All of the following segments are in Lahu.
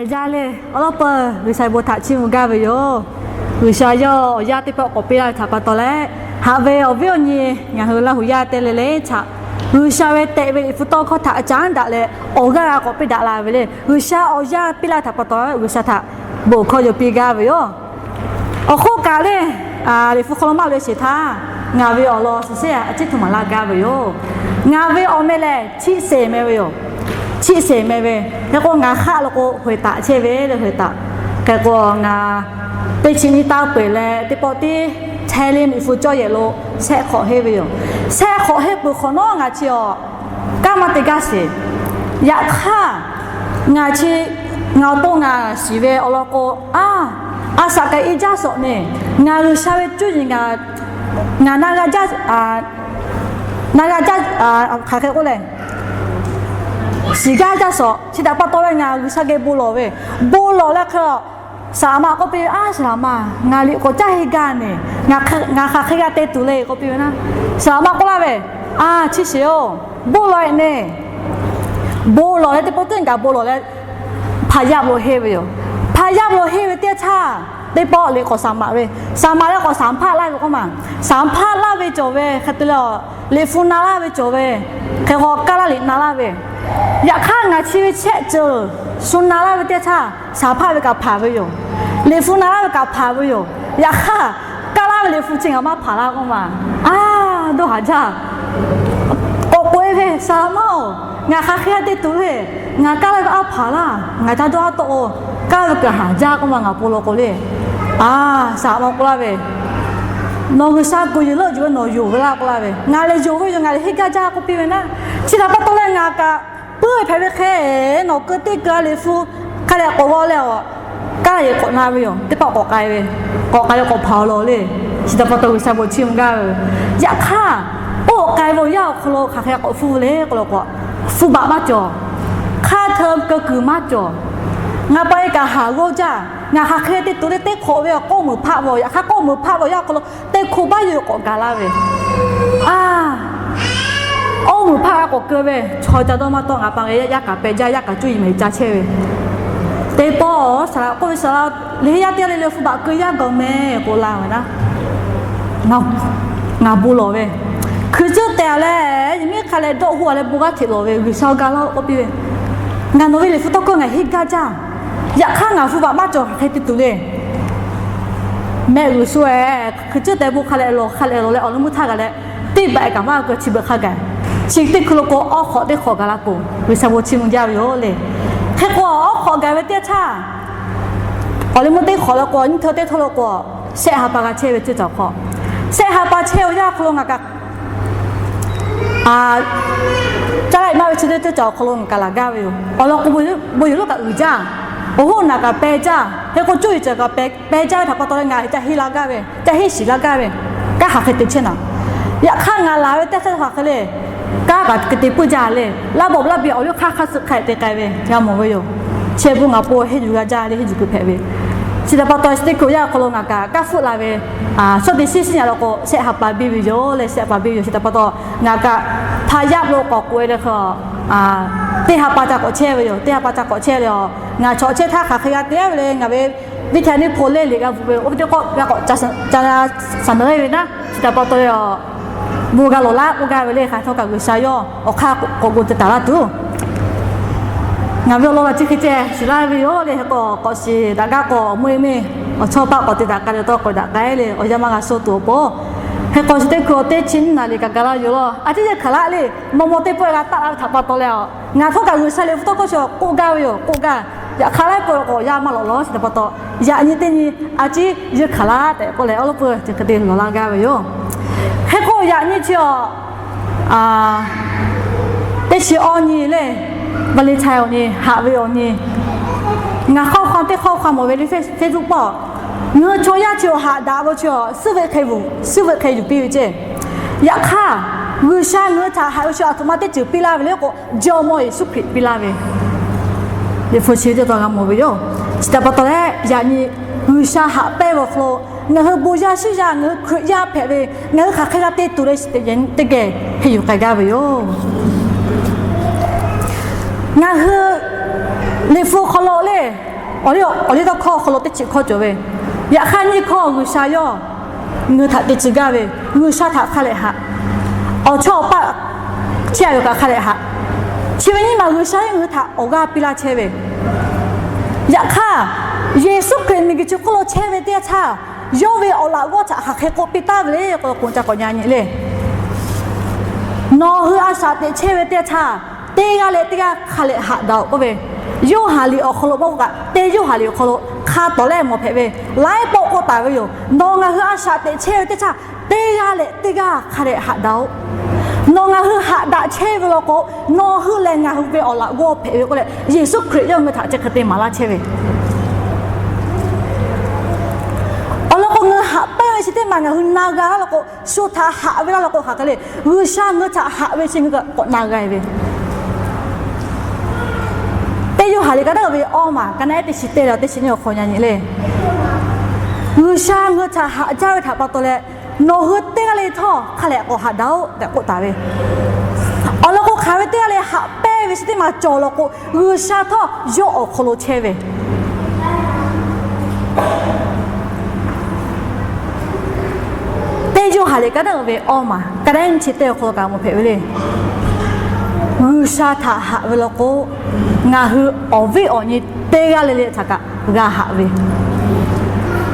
Yaˇ lehˬ, awˬ lawn peuˬ G'uiˬsha bon htaꞈ chiˇ mvuh gaˇ ve yoˬ. G'uiˬsha yawˇ awˬ yaˇ teˇ pawˆ k'awꞈ piˇ laˇ ve htaꞈ pa taw leh, haꞈ ve awˬ viˉ awˬ nyi ngaˬ hui Laˇ huˍ yaˇ te leh leh htaꞈ G'uiˬsha ve tehꞈ ve Liꞈ hpu tawˇ hkawˇ htaꞈ a caˉ daꞈ leh awˬ g'aˇ g'a k'awꞈ piˇ daꞈ la ve le. G'uiˬsha awˬ yaˇ piˇ laˇ ve htaꞈ pa taw, G'uiˬsha htaꞈ bon hkawˇ yaw piˇ gaˇ ve yoˬ. Awˬ hk'oˆ kaꞈ lehˬ, Liꞈ hpu hk'aw lo maˇ loꞈ e sheˍ htaˇ, ngaˬ ve awˬ lawn suhˍ shehˍ a ciˉ htoꞈ maˍ laˇ gaˇ ve yoˬ. Ngaˬ ve awˬ meh lehˬ, chiˆ seˍ meh ve yoˬ. Chiˆ seˍ meh ve. Hk'e k'o, ngaˬ hk'aˆ lo k'o, hoꞈ e taˍ chehˇ ve le, hoꞈ e taˍ. Hk'e k'o, ngaˬ teˇ chi nyiˇ taˇ peuˬ leh teˇ pawˆ tiˉ Thaiˇ liˇ Liꞈ hpu cawˇ yehˬ lo shehˆ hk'awꞈ henˇ ve yoˬ. Shehˆ hk'awꞈ henˇ peuˬ hk'awꞈ nawˉ ngaˬ chi awˬ kanˉ maˇ te gaˇ sheˍ. Yaꞈ hk'aˇ, ngaˬ chi, ngaˬ awˬ to ngaˬ shiˍ ve awˬ lawn k'o, a, a shaꞈ kaꞈ i jaˇ shawˍ neˬ, ngaˬ G'uiˬsha ve cuˇ yiˍ ngaˬ, ngaˬ na g'a jaˇ, na g'a jaˇ, hk'aˬ hk'e k'oˆ leh, shiˍ gaˇ jaˇ shawˍ. Chi htaꞈ pa taw leh ngaˬ G'uiˬsha geh bon lawˬ ve, bon lawˬ leh hk'e, saˍ laˍ ma k'oˆ piˇ ve, A, saˍ laˍ ma, ngaˬ liꞈ k'awꞈ caˇ henˇ gaˇ neˬ, ngaˬ hk'aˬ hk'e g'a te tuˬ le k'oˆ piˇ ve naˉ, saˍ laˍ ma k'oˆ laˇ ve, A, chi sheˍ oˬ, bon lawˬ e neˬ. Bon lawˬ leh teˇ pawˆ teˇ kaꞈ bon lawˬ leh, hpaˍ yaˇ lo henˇ ve yoˬ. Hpaˍ yaˇ lo henˇ ve teˇ htaˇ, teˇ pawˆ liꞈ k'awꞈ saˍ maꞈ ve, saˍ maꞈ leh k'awꞈ saˍ hpaˆ laˇ ve k'oˆ ma. Saˍ hpaˆ laˇ ve cawˬ ve hk'e te leh, Liꞈ hpu na laˇ ve cawˬ ve, hk'e k'o kaˇ laˇ liꞈ na laˇ ve. Yaꞈ hk'aˇ ngaˬ chi ve chehˆ ceuˬ shu na laˇ ve teˇ htaˇ, saˍ hpaˆ ve kaꞈ hpanˍ ve yoˬ. Liꞈ hpu na laˇ ve kaꞈ hpanˍ ve yoˬ. Yaꞈ hk'aˇ, kaˇ laˇ ve Liꞈ hpu chi ngaˬ maˇ hpanˍ laˇ k'oˆ ma. A, dawˇ haˍ jaˇ. K'awꞈ k'oꞈ e ve, Saˍ laˍ ma oˬ, ngaˬ hk'aˬ hk'e g'a te tuˬ le. Ngaˬ kaˇ laˇ ve aˉ hpanˍ laˇ. Ngaˬ ca dawˇ aˉ tawˆ-o. Kaˇ ve kaꞈ haˍ jaˇ k'oˆ ma ngaˬ pon law k'o le. A, saˍ laˍ ma k'oˆ laˇ ve, Nawˬ G'uiˬsha kuˬ yuˬ leuˆ yuˬ ve nawˬ yonˍ ve laˇ k'oˆ laˇ ve, Ngaˬ lehˬ yonˍ ve yoˬ, ngaˬ lehˬ henˇ gaˇ jaˇ k'oˆ piˇ ve naˉ. Chi htaꞈ pa taw leh ngaˬ kaꞈ puiˉ ve hpehꞈ ve hk'e, nawˬ keu teˇ keu a Liꞈ hpu hk'a dehꞈ k'awꞈ g'aw leh a, kaˇ yehˬ k'awꞈ na ve yoˬ. Teˇ pawˆ k'awꞈ k'ai ve, k'awꞈ k'ai leh k'awꞈ hpanˍ law le. Chi htaꞈ pa taw G'uiˬsha bon chiˇ mvuh gaˇ ve. Yaꞈ hk'aˇ, oˇ k'ai ve awˬ yanˇ awˬ hk'aw lo hk'aˬ hk'e k'awꞈ hpfuhˇ le k'oˆ lo k'o, hpfuhˇ baꞈ maˇ cawˬ. Hk'aˇ hteu keu kuiˬ maˇ cawˬ. Ngaˬ pa e kaꞈ haˍ g'awˇ jaˇ. Ngaˬ hk'aˬ hk'e te tuˬ le teˇ hk'awꞈ ve awˬ k'oˆ muiˬ hpaˆ ve awˬ, yaꞈ hk'aˇ k'oˆ muiˬ hpaˆ ve awˬ yanˇ awˬ hk'aw lo teˇ hkoˇ baˆ yoˬ k'awꞈ gaˬ laˇ ve. A, oˇ muiˬ hpaˆ g'a k'awꞈ keu ve, chaw ca dawˇ maˇ tawˆ. Ngaˬ pa e yaˇ kaꞈ peh jaˇ, yaˇ kaꞈ cuˇ yiˍ mehˍ ca chehˇ ve. Teˇ pawˆ saˍ laˍ k'oˆ ve, Saˍ laˍ, liꞈ henˇ yaˇ teˇ g'aˇ le le hpfuhˇ baꞈ keu yaˇ gaˬ mehˍ k'oˆ laˇ ve naˉ. Ngaˬ bon lawˬ ve, hkui cuˇ tehꞈ leh, yehˬ miˉ hk'a leh dawˆ hoˆ a leh bon g'aˇ hteꞈ lawˬ ve, G'uiˬsha g'a laˇ-oˆ k'oˆ piˇ ve. Ngaˬ nawˬ ve Liꞈ hpu tawˇ hkawˇ ngaˬ henˇ gaˇ jaˇ. Yaꞈ hk'aˇ ngaˬ hpfuhˇ baꞈ maˇ cawˬ, hk'aˬ hk'e te tuˬ le. Mehˆ g'uiˬ shu e, hkui cuˇ tehꞈ bon hk'a leh lawˬ, hk'a leh lawˬ leh awˬ leuˉ mvuhˇ htaˇ gaˬ leh, teˇ baꞈ kaꞈ maˇ keu, chi beuꞈ hk'a gaˬ. Chi teˇ hkui lo k'o, awˉ hk'awꞈ teˇ hk'awꞈ gaˬ la k'o, G'uiˬsha bon chiˇ mvuh jaˇ ve yoˬ le. Hk'e k'o, awˉ hk'awꞈ gaˬ ve teˇ htaˇ, awˬ leuˉ mvuhˇ teˇ hk'awꞈ lo k'o, nyiˇ hteu teˇ hteu lo k'o, shehˆ ha pa g'a chehˇ ve ceuˬ cawˬ hk'aw, shehˆ ha pa chehˇ awˬ yanˇ awˬ hk'aw lo ngaˬ kaꞈ caˇ laˇ maˇ ve chi teˇ ceuˬ awˬ hk'aw lo ngaˬ kaꞈ laˬ gaˇ ve yoˬ. Awˬ lawn k'o, bon yawˬ lonˉ kaꞈ uiˍ jaˇ, awˬ hoˉ naˬ kaꞈ peh jaˇ. Hk'e k'o, cuˇ yiˍ ceuˬ kaꞈ peh jaˇ ve htaꞈ pa taw leh ngaˬ ca henˇ la gaˇ ve, ca henˇ shiˍ la gaˇ ve, kanˉ hk'aˬ hk'e te chehˇ naˍ. Yaꞈ hk'aˇ, ngaˬ laˬ ve teˇ htaˇ hk'aˬ hk'e le, kanˉ kaꞈ te puiˉ jaˇ le. Laˇ bawˆ laˇ biˇ awˬ liˇ hk'aˇ hk'aˇ suh hk'a te k'ai ve g'a mawˬ ve yoˬ. Chi bon ngaˬ pon henˇ yuˬ g'a jaˇ le, henˇ yuˬ kuiˬ hpehꞈ ve. Chi htaꞈ pa taw, chi teˇ hkui awˬ yanˇ awˬ hk'aw lo ngaˬ kaꞈ kanˉ hpfuhˆ la ve, shawˉ te shiˉ shiˉ nyi lo k'o, shehˆ ha pa biˇ ve yoˬ le, shehˆ ha pa biˇ ve yoˬ. Chi htaꞈ pa taw, ngaˬ kaꞈ hpaˍ yaˇ lo k'awꞈ k'oꞈ e le hk'e, teˇ ha pa ca k'awꞈ chehˇ ve yoˬ. Teˇ ha pa ca k'awꞈ chehˇ le a, ngaˬ chaw chehˇ htaˇ hk'aˬ hk'e g'a te ve le, ngaˬ ve viˉ htaˇ neˇ hpu le liꞈ g'a bvuhꞈ ve, oˇ ve teˇ k'awˆ g'a k'awꞈ ca shaˍ na ve naˉ. Chi htaꞈ pa taw, bon g'a lawˬ laˇ k'oˆ gaˇ ve le. Hk'aˬ htawˇ kaꞈ G'uiˬsha yawˇ awˬ hk'aˇ k'awꞈ gu te taˍ laˇ tuˬ, ngaˬ ve awˬ lawn g'a chi hk'e ceh shiˍ laˇ ve yoˬ le. Hk'e k'o, k'awꞈ shiˍ daꞈ gaˇ k'o, awˬ meuˇ e meuˇ awˬ chawˇ paˆ k'awꞈ te daꞈ k'ai le, tawˇ k'awꞈ daꞈ k'ai le, awˬ yanˇ maˇ g'a sho tuˬ awˬ pon. Hk'e k'o, chi teˇ hkui awˬ teˇ chi nyiˇ naˍ riˍ kaꞈ gaˬ la yoˬ law. A ciˉ yehˬ hk'aˬ laˇ le, maw maw teˇ pawˆ g'a taˆ la ve htaꞈ pa taw leh a, ngaˬ htawˇ kaꞈ G'uiˬsha liꞈ hpu tawˇ hkawˇ chi k'oˆ gaˇ ve yoˬ, k'oˆ gaˇ. Yaꞈ hk'aˇ laiˉ pawˆ k'o yaˇ maˇ lawꞈ law. Chi htaꞈ pa taw, yaꞈ nyi teˇ nyi a ciˉ yehˬ hk'aˬ laˇ tehꞈ k'oˆ leh, awˬ lawn peuˬ chi hk'e te lawˬ laˇ gaˇ ve yoˬ. Hk'e k'o, yaꞈ nyi chi a, teˇ chi awˇ nyi le, Valentine awˬ nyi, haꞈ ve awˬ nyi, ngaˬ hk'aw hk'a teˇ hk'aw hk'a mawˬ ve le, Facebook pawˆ, ngaˬ hui chaw yaˇ chi awˬ haꞈ daꞈ ve chi a, suhˉ ve hk'e yuˬ, suhˉ ve hk'e yuˬ piˇ ve ceˇ. Yaꞈ hk'aˇ, G'uiˬsha ngaˬ hui htaꞈ haꞈ ve chi a htoꞈ ma teˇ ceuˬ piˇ laˇ ve le k'o, Jawˇmawˇ Yeˍsuˆ Hkriꞈ piˇ laˇ ve, Liꞈ hpu chi teˇ taw g'a mawˬ ve yoˬ. Chi htaꞈ pa taw leh, yaꞈ nyi G'uiˬsha haꞈ pehnˇ ve awˬ hk'aw lo, ngaˬ hui bon yaˇ shiˉ yaˇ, ngaˬ hui Hkriꞈ yaˇ hpehꞈ ve, ngaˬ hui hk'aˬ hk'e g'a te tuˬ le, teˇ geh henˇ yuˬ k'ai gaˇ ve yoˬ. Ngaˬ hui Liꞈ hpu hk'aw lo le, awˬ liˇ awˬ liˇ tawˇ hkawˇ awˬ hk'aw lo teˇ chi hkawˇ cawˬ ve, yaꞈ hk'aˇ nyiˇ hkawˇ G'uiˬsha yawˇ ngaˬ hui htaꞈ te tcuh gaˇ ve, G'uiˬsha htaꞈ hk'a lehꞈ haꞈ. Awˬ chawˇ awˬ paˆ chehˇ a ve kaꞈ hk'a lehꞈ haꞈ. Chi ve nyiˇ maˬ G'uiˬsha yawˇ ngaˬ hui htaꞈ awˬ g'aˇ piˇ laˇ chehˇ ve, yaꞈ hk'aˇ Yeˍsuˆ Hkriꞈ miˬguiˬ chi hk'oˆ lo chehˇ ve teˇ yanˇ htaˇ, yawˇ ve awˬ laꞈ g'awˇ htaꞈ hk'aˬ hk'e k'oˆ piˇ taˍ ve le k'o, k'oˆ ca k'awꞈ nyi nyi le. Nawˬ hui a shaꞈ teꞈ chehˇ ve teˇ yanˇ htaˇ, teˇ g'aˇ leh teˇ g'aˇ hk'a lehꞈ haꞈ daꞈ-oꞈ k'oˆ ve, Yoˇhanˬ liꞈ awˬ hk'aw lo maˇ k'oˆ kaꞈ, teˇ Yoˇhanˬ liꞈ awˬ hk'aw lo hk'a tawˍ lehˆ mawˬ hpehꞈ ve, laiˉ pawˆ k'oˆ taˍ ve yoˬ. Nawˬ ngaˬ hui a shaꞈ teꞈ chehˇ ve teˇ yanˇ htaˇ, teˇ g'aˇ leh teˇ g'aˇ hk'a lehꞈ haꞈ daꞈ-oꞈ. Nawˬ ngaˬ hui haꞈ daꞈ chehˇ ve law k'o, nawˬ hui lehˬ ngaˬ hui ve awˬ laꞈ g'awˇ hpehꞈ ve k'oˆ leh, Yeˍsuˆ Hkriꞈ yawˇ ngaˬ hui htaꞈ chi hk'e te maˍ laˇ chehˇ ve. Awˬ lawn k'o, ngaˬ hui haꞈ pehnˇ ve chi teˇ maˬ ngaˬ hui na g'a laˇ law k'o, shu htaꞈ haꞈ ve laˇ law k'o, hk'aˬ hk'e le, G'uiˬsha ngaˬ hui htaꞈ haꞈ ve chi ngaˬ hui k'awꞈ na g'a ve. Teˇ Yoˇhanˬ liꞈ ka naˉ uiˍ ve awˇ maˬ ka naˉ ehˉ teˇ chi teˇ leh teˇ chi nyiˇ awˬ hk'aw nyi nyi le. G'uiˬsha ngaˬ hui htaꞈ haꞈ jaˇ ve htaꞈ pa taw leh, nawˬ hui teˇ g'aˇ le htawˇ hk'a lehꞈ k'awꞈ haꞈ daꞈ-oꞈ tehꞈ k'oˆ taˍ ve. Awˬ lawn k'o, hk'aˬ ve teˇ g'aˇ le haꞈ pehnˇ ve chi teˇ maˬ cawˬ law k'o, G'uiˬsha htawˇ yawˇ awˬ hk'aw lo chehˇ ve. Teˇ Yoˇhanˬ liꞈ ka naˉ uiˍ ve awˇ maˬ ka naˉ ehˉ chi teˇ awˬ hk'aw lo kaꞈ mawˬ hpehꞈ ve le. G'uiˬsha htaꞈ haꞈ ve law k'o, ngaˬ hui awˬ viˉ awˬ nyi teˇ g'aˇ le le htaꞈ kaꞈ g'a haꞈ ve.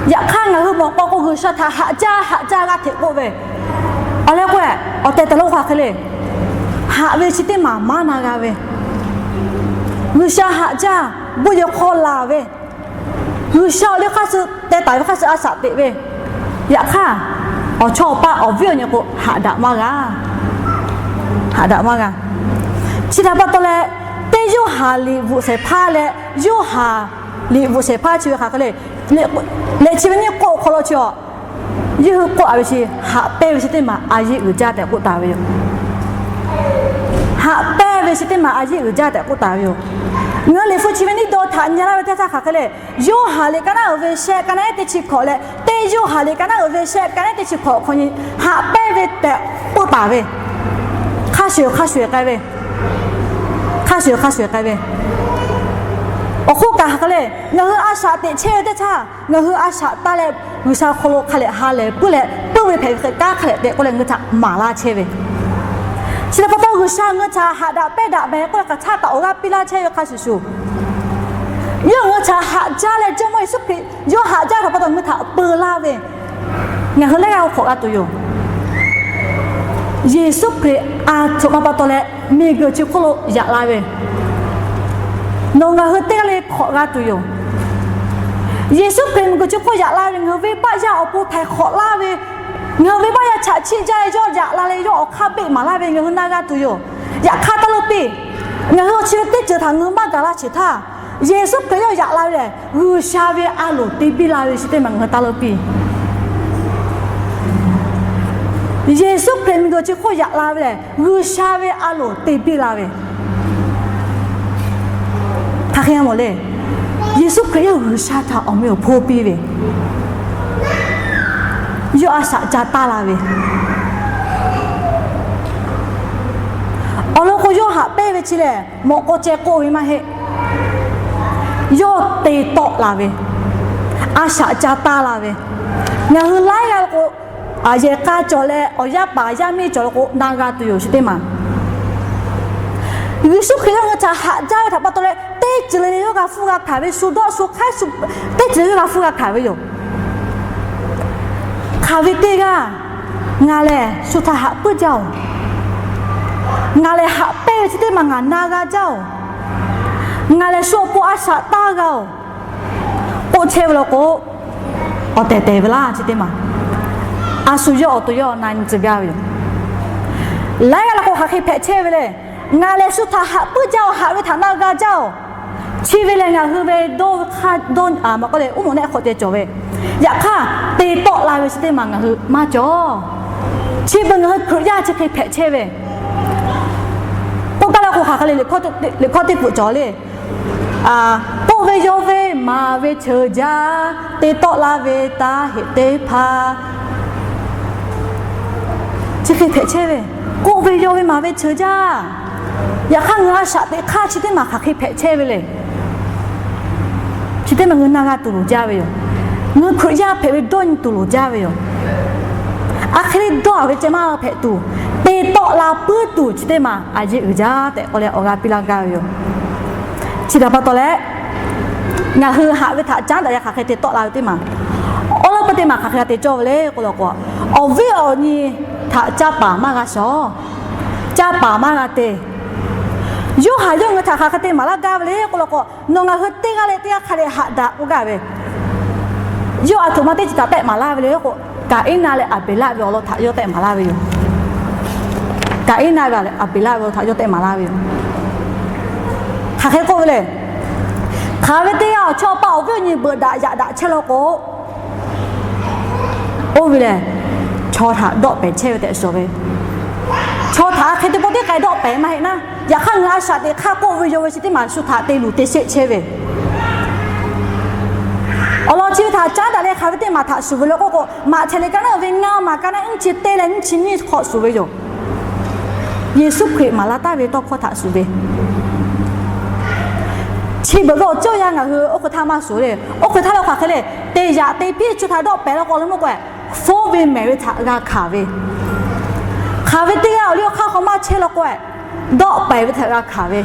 Yaꞈ hk'aˇ, ngaˬ hui mawˬ k'aw k'o, G'uiˬsha htaꞈ haꞈ jaˇ haꞈ jaˇ g'a hteꞈ k'oˆ ve, awˬ leh k'o, awˬ tehˬ tehˬ lo k'o hk'aˬ hk'e le, haꞈ ve chi teˇ maˬ maˇ na g'a ve. G'uiˬsha haꞈ jaˇ, bon yehˬ hk'aw laˬ ve, G'uiˬsha awˬ liˇ hk'aˇ suh teh taˍ ve hk'aˇ suh a shaꞈ teꞈ ve. Yaꞈ hk'aˇ, awˬ chawˇ awˬ paˆ awˬ viˉ awˬ nyi k'o, haꞈ daꞈ maˇ g'a. Haꞈ daꞈ maˇ g'a. Chi htaꞈ pa taw leh, teˇ Yoˇhanˬ liꞈ bvuhꞈ shehˍ hpaˇ leh, Yoˇhanˬ liꞈ bvuhꞈ shehˍ hpaˇ chi ve hk'aˬ hk'e le, leh chi ve nyiˇ k'oˆ awˬ hk'aw lo chi a, yawˇ hui k'oˆ a ve chi, haꞈ pehnˇ ve chi teˇ maˬ a yeˆ uiˍ jaˇ tehꞈ k'oˆ taˍ ve yoˬ. Haꞈ pehnˇ ve chi teˇ maˬ a yeˆ uiˍ jaˇ tehꞈ k'oˆ taˍ ve yoˬ. Ngaˬ hui liꞈ hpu chi ve nyiˇ dawˇ htaꞈ nyi laˇ ve teˇ htaˇ hk'aˬ hk'e le, Yoˇhanˬ liꞈ ka naˉ uiˍ ve shehˆ ka naˉ ehˉ teˇ chi hkawꞈ leh teˇ Yoˇhanˬ liꞈ ka naˉ uiˍ ve shehˆ ka naˉ ehˉ teˇ chi hkawꞈ hk'aw nyi haꞈ pehnˇ ve tehꞈ k'oˆ taˍ ve, hk'a shuˍ hk'a shuˍ k'ai ve, hk'a shuˍ hk'a shuˍ k'ai ve, awˬ hk'oˆ kaꞈ hk'aˬ hk'e le, ngaˬ hui a shaꞈ teꞈ chehˇ ve teˇ htaˇ, ngaˬ hui a shaꞈ taˇ leh G'uiˬsha hk'aw lo hk'a lehꞈ ha lehˬ puiˉ leh, puiˉ ve hpehꞈ ve hk'e kanˉ hk'a lehꞈ tehꞈ k'oˆ leh ngaˬ hui htaꞈ maˍ laˇ chehˇ ve. Chi htaꞈ pa taw, G'uiˬsha ngaˬ hui htaꞈ haꞈ daꞈ pehnˇ daꞈ meh k'oˆ leh hk'aˬ htaˇ taꞈ awˬ g'aˇ piˇ laˇ chehˇ ve hk'a shuˍ shuˍ, yawˇ ngaˬ hui htaꞈ haꞈ jaˇ leh Jawˇmawˇ Yeˍsuˆ Hkriꞈ yawˇ haꞈ jaˇ htaꞈ pa taw ngaˬ hui htaꞈ peu laˇ ve, ngaˬ hui lehˬ g'a k'awꞈ g'a tuˬ yoˬ. Yeˍsuˆ Hkriꞈ a htoꞈ ma pa taw leh miˬguiˬ chi hk'oˆ lo yaꞈ la ve, nawˬ ngaˬ hui teˇ g'aˇ le hk'awꞈ g'a tuˬ yoˬ. Yeˍsuˆ Hkriꞈ miˬguiˬ chi hk'oˆ yaꞈ la ve, ngaˬ hui venˇbaˆ yaˇ awˬ pon htaiˍ hk'awꞈ laˇ ve, ngaˬ hui venˇbaˆ yaˇ chaꞈ chiˆ jaˇ ve yawˇ yaꞈ la leh yawˇ awˬ hk'aˇ beˆ maˍ laˇ ve ngaˬ hui na g'a tuˬ yoˬ. Yaꞈ hk'aˇ taˇ leuˆ piˇ. Ngaˬ hui awˬ chi ve teˇ ceuˬ htaꞈ ngaˬ hui maˇ gaˬ laˇ sheˍ htaˇ, Yeˍsuˆ Hkriꞈ yawˇ yaꞈ la ve lehˬ, G'uiˬsha ve a loˍ te biˇ la ve chi teˇ maˬ ngaˬ hui taˇ leuˆ piˇ. Yeˍsuˆ Hkriꞈ miˬguiˬ chi hk'oˆ yaꞈ la ve lehˬ, G'uiˬsha ve a loˍ te biˇ la ve. Hk'aˬ hk'e mawˬ le. Yeˍsuˆ Hkriꞈ yawˇ G'uiˬsha htaꞈ awˬ meh awˬ hponˇ piˇ ve, yawˇ a shaꞈ ca taˇ la ve. Awˬ lawn k'o, yawˇ haꞈ pehnˇ ve chi lehˬ, mawꞈ k'aw ceh k'oˆ ve maˇ heˆ. Yawˇ te tawˆ la ve, a shaꞈ ca taˇ la ve. Ngaˬ hui laiˉ g'aˇ k'o, yehˬ k'a cawˬ leh awˬ yaˇ paˍ yaˇ miˇ cawˬ la k'o na g'a tuˬ yoˬ chi teˇ maˬ. Yeˍsuˆ Hkriꞈ yawˇ ngaˬ hui htaꞈ haꞈ jaˇ ve htaꞈ pa taw leh, teˇ ceuˬ le le yawˇ g'a hpfuhˇ g'a hkanˍ ve, shu dawˆ shu hk'aiˉ shu, teˇ ceuˬ yawˇ g'a hpfuhˇ g'a hkanˍ ve yoˬ. Hk'aˬ ve teˇ g'aˇ, ngaˬ lehˬ shu htaꞈ haꞈ puiˉ jaˇ-oˬ. Ngaˬ lehˬ haꞈ pehnˇ ve chi teˇ maˬ ngaˬ na g'a jaˇ-oˬ. Ngaˬ lehˬ shu awˬ pon a shaꞈ taˇ g'a-oˬ. K'oˆ chehˇ ve law k'o, awˬ tehˬ tehˬ ve laˇ chi teˇ maˬ. A shu yawˇ awˬ to yawˇ na nyi tcuh gaˇ ve yoˬ. Laiˉ g'aˇ la k'o hk'aˬ hk'e hpehꞈ chehˇ ve le. Ngaˬ lehˬ shu htaꞈ haꞈ puiˉ jaˇ-oˬ, haꞈ ve htaꞈ na g'a jaˇ-oˬ. Chi ve lehˬ ngaˬ hui ve dawˇ ve hk'aˇ dawˇ a maꞈ k'oˆ leh uˉ moˍ nehˆ hk'awꞈ te cawˬ ve. Yaꞈ hk'aˇ, te tawˆ la ve chi teˇ maˬ ngaˬ hui maˇ cawˬ. Chi beuꞈ ngaˬ hui Hkriꞈ yaˇ chi hk'e hpehꞈ chehˇ ve. K'oˆ kaˇ la k'o hk'aˬ hk'e le, liꞈ hkawˇ teˇ pfuhꞈ cawˬ le. K'oˆ ve, yawˇ ve maˍ ve cheuˬ jaˇ, te tawˆ la ve taˇ heꞈ teˇ hpaˍ. Chi hk'e hpehꞈ chehˇ ve. K'oˆ ve, yawˇ ve maˍ ve cheuˬ jaˇ. Yaꞈ hk'aˇ, ngaˬ a shaꞈ teꞈ hk'aˇ chi teˇ maˬ hk'aˬ hk'e hpehꞈ chehˇ ve le. Chi teˇ maˬ ngaˬ hui na g'a tuˬ loˍ jaˇ ve yoˬ. Ngaˬ hui Hkriꞈ yaˇ hpehꞈ ve dawˇ nyi tuˬ loˍ jaˇ ve yoˬ. A hk'e le dawˇ ve ceh maˇ hpehꞈ tuˬ, te tawˆ la puiˉ tuˬ chi teˇ maˬ a yeˇ uiˍ jaˇ tehꞈ k'oˆ leh awˬ g'a piˇ laˇ gaˇ ve yoˬ. Chi htaꞈ pa taw leh, ngaˬ hui haꞈ ve htaꞈ caˉ daꞈ leh hk'aˬ hk'e te tawˆ la ve teˇ maˬ, awˉ lawˉ peuˇ teˇ maˬ hk'aˬ hk'e g'a te cawˇ ve le k'oˆ law k'o, awˬ viˉ awˬ nyi htaꞈ caˇ paˍ maˇ g'a shawˍ, caˇ paˍ maˇ g'a te. Yoˇhanˬ yawˇ ngaˬ hui htaꞈ hk'aˬ hk'e te maˍ laˇ gaˇ ve le k'oˆ law k'o, nawˬ ngaˬ hui teˇ g'aˇ leh teˇ g'aˇ hk'a dehꞈ haꞈ daꞈ k'oˆ gaˇ ve, yawˇ a htoꞈ ma teˇ ceuˬ htaꞈ tehˆ maˍ laˇ ve le k'o, Kaˍiˉnaˆ leh Aˍbeˍlaˆ ve awˬ lawn htaꞈ yawˇ tehˆ maˍ laˇ ve yoˬ. Kaˍiˉnaˆ ve Aˍbeˍlaˆ ve awˬ lawn htaꞈ yawˇ tehˆ maˍ laˇ ve yoˬ. Hk'aˬ hk'e k'oˆ ve le, hk'aˬ ve teˇ g'aˇ awˬ chawˇ paˆ awˬ viˉ awˬ nyi beuꞈ daꞈ yaꞈ daꞈ chehˇ law k'o, oˇ ve lehˬ, chaw htaꞈ dawˆ pehˍ chehˇ ve tehꞈ shawˍ ve. Chaw htaꞈ a hk'e te pawˆ teˇ k'ai dawˆ pehˍ maˇ heˆ naˉ, yaꞈ hk'aˇ ngaˬ hui a shaꞈ teꞈ hk'aˇ k'oˆ ve yaw ve chi teˇ maˬ shu htaꞈ te luˬ te sheˆ chehˇ ve. Awˬ lawn chi ve htaꞈ caˉ daꞈ leh hk'aˬ ve teˇ maˬ htaꞈ shuˍ ve le k'oˆ k'o, Maꞈhtehˍ liꞈ ka naˉ ve ngaˇ maˬ ka naˉ nyiˇ chi teˇ leh nyiˇ chi nyiˇ hk'aw shuˍ ve yoˬ. Yeˍsuˆ Hkriꞈ maˍ la taˍ ve tawˇ hkawˇ htaꞈ shuˍ ve. Chi beuꞈ ve awˬ ceuˬ yaˇ ngaˬ hui oˇ hk'e htaˇ maˇ shuˍ le. Oˇ hk'e htaˇ le hk'aˬ hk'e le, te yaꞈ te piˇ chi htaꞈ dawˆ pehˍ law k'o le mawˇ k'o, hpfuhˇ ve mehˍ ve htaꞈ g'a hkanˍ ve. Hk'aˬ ve teˇ g'aˇ awˬ liˇ awˬ hk'aˇ hk'aw maˇ chehˇ law k'o, dawˆ pehˍ ve htaꞈ g'a hkanˍ ve.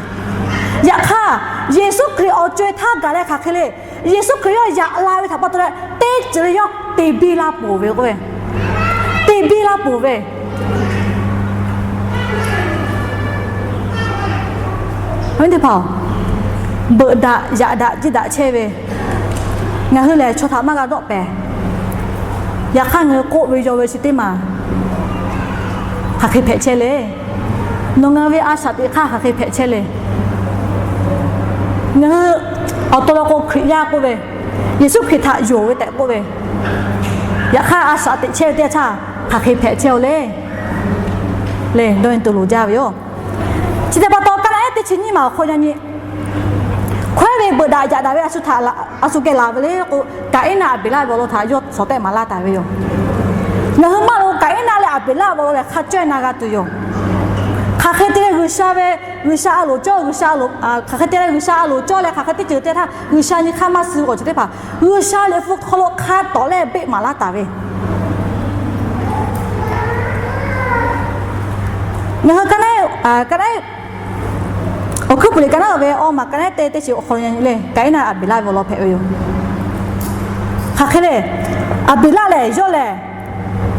Yaꞈ hk'aˇ, Yeˍsuˆ Hkriꞈ awˬ co e htaˇ gaˬ leh hk'aˬ hk'e le, Yeˍsuˆ Hkriꞈ yawˇ yaꞈ la ve htaꞈ pa taw leh teˇ ceuˬ le yawˇ te biˇ laˇ peuˬ ve k'oˆ ve, te biˇ laˇ peuˬ ve teˇ hpaˍ, beuꞈ daꞈ yaꞈ daꞈ jiˇ daꞈ chehˇ ve, ngaˬ hui lehˬ chaw htaꞈ maˇ g'a dawˆ pehˍ. Yaꞈ hk'aˇ ngaˬ hui k'oˆ ve yaw ve chi teˇ maˬ hk'aˬ hk'e hpehꞈ chehˇ le. Nawˬ ngaˬ hui ve a shaꞈ teꞈ hk'aˇ hk'aˬ hk'e hpehꞈ chehˇ le. Ngaˬ hui awˬ to la k'o Hkriꞈ yaˇ k'oˆ ve, Yeˍsuˆ Hkriꞈ htaꞈ yonˍ ve tehꞈ k'oˆ ve, yaꞈ hk'aˇ a shaꞈ teꞈ chehˇ ve teˇ yanˇ htaˇ hk'aˬ hk'e hpehꞈ chehˇ-oˬ le. Lehˬ dawˇ nyi tuˬ loˍ jaˇ ve yoˬ. Chi htaꞈ pa taw ka naˉ ehˉ teˇ chi nyiˇ maˬ awˬ hk'aw yaꞈ nyi hkawehˉ ve beuꞈ daꞈ yaꞈ daꞈ ve a shu htaꞈ a shu geh laˬ ve le k'o, Kaˍiˉnaˆ Aˍbeˍlaˆ ve awˬ lawn htaꞈ yawˇ shawˍ tehˆ maˍ laˇ taˍ ve yoˬ. Ngaˬ hui maˇ lo Kaˍiˉnaˆ leh Aˍbeˍlaˆ ve awˬ lawn lehˬ hk'a cawehˇ na g'a tuˬ yoˬ. Hk'aˬ hk'e te leh G'uiˬsha ve, G'uiˬsha a loˍ cawˇ, G'uiˬsha a loˍ, hk'aˬ hk'e te leh G'uiˬsha a loˍ cawˇ leh hk'aˬ hk'e teˇ ceuˬ te htaˇ G'uiˬsha nyi hk'aˇ maˇ suh k'awꞈ ceuˬ teˇ hpaˍ G'uiˬsha lehˬ hpu hk'aw lo hk'a tawˍ leh beˆ maˍ laˇ taˍ ve. Ngaˬ hui ka naˉ, ka naˉ, awˬ hkuiˉ puiˍ liꞈ ka naˉ ve awˬ maˬ ka naˉ te teˇ chi awˬ hk'aw lo le Kaˍiˉnaˆ Aˍbeˍlaˆ ve awˬ lawn hpehꞈ ve yoˬ. Hk'aˬ hk'e le, Aˍbeˍlaˆ lehˬ yawˇ lehˬ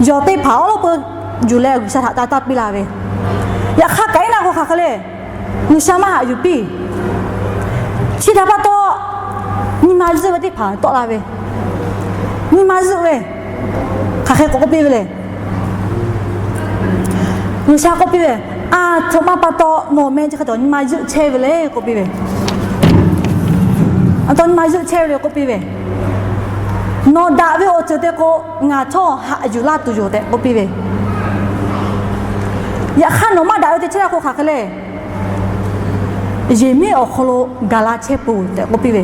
yawˬ teˇ hpaˍ awˉ lawˉ peu yuˬ leh G'uiˬsha htaꞈ ca taˇ piˇ la ve. Yaꞈ hk'aˇ Kaˍiˉnaˆ k'o hk'aˬ hk'e le, G'uiˬsha maˇ haꞈ yuˬ piˇ. Chi htaꞈ pa taw nyi ma zuhˆ ve teˇ hpaˍ tawˆ la ve. Nyi ma zuhˆ ve hk'aˬ hk'e k'awꞈ k'oˆ piˇ ve le. G'uiˬsha k'oˆ piˇ ve, a htoꞈ ma pa taw nawˬ meh chi hk'e taw nyi ma zuhˆ chehˇ ve le k'oˆ piˇ ve. A taw nyi ma zuhˆ chehˇ ve le k'oˆ piˇ ve, nawˬ daꞈ ve awˬ ceuˬ te k'o, ngaˬ htawˇ haꞈ yuˬ laˇ tuˬ yoˬ tehꞈ k'oˆ piˇ ve. Yaꞈ hk'aˇ nawˬ maˇ daꞈ ve te chehˇ la k'o hk'aˬ hk'e le, yehˬ miˉ awˬ hk'aw lo gaˬ la chehˇ peuˬ tehꞈ k'oˆ piˇ ve.